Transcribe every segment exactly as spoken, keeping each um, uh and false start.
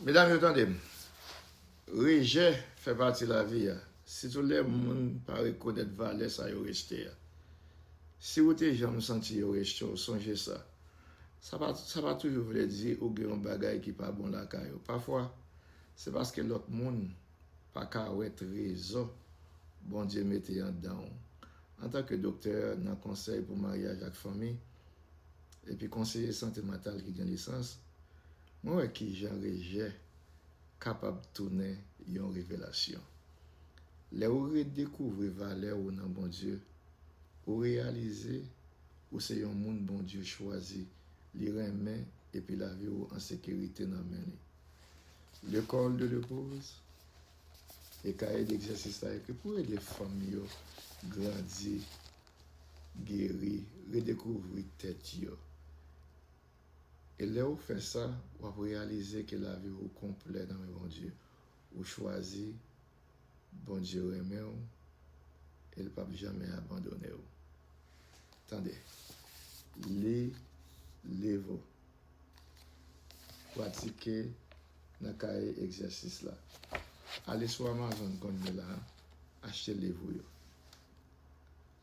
Medam yo, tande m. Rejè fè pati lavi a, sitou lè moun pa rekonèt valè sa yo rejte a. Si ou te janm santi yo rejte w, sonje sa. Sa pa, sa pa toujou vle di ou gen yon bagay ki pa bon lakay ou. Pafwa, se paske lòt moun pa ka wè trezò Bondye mete anndan w. Antanke doktè nan konsèy pou maryaj ak fanmi, epi konseye sante mantal ki gen lisans, mwen wè kijan rejè kapab tounen yon revelasyon. Lè ou redekouvri valè ou nan Bondye, ou reyalize ou se yon moun Bondye chwazi, li renmen, epi lavi ou an sekirite nan men li. L'école de l'épouse e kaye d'egzèsis la ekri pou ede fanm yo grandi, geri, redekouvri tèt yo. E lè ou fè sa, w ap reyalize ke lavi ou konplè nan men Bondye. Ou chwazi, Bondye renmen w, e l p ap janmen abandone w. Tande, li liv ou. Pratike nan kaye egzèsis la. Ale sou Amazon kounye la, achte liv ou yo.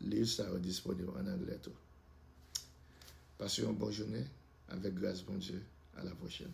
Liv sa yo disponib an anglè tou. Pase yon bon jounen, avèk gras Bondye, a la pwochèn.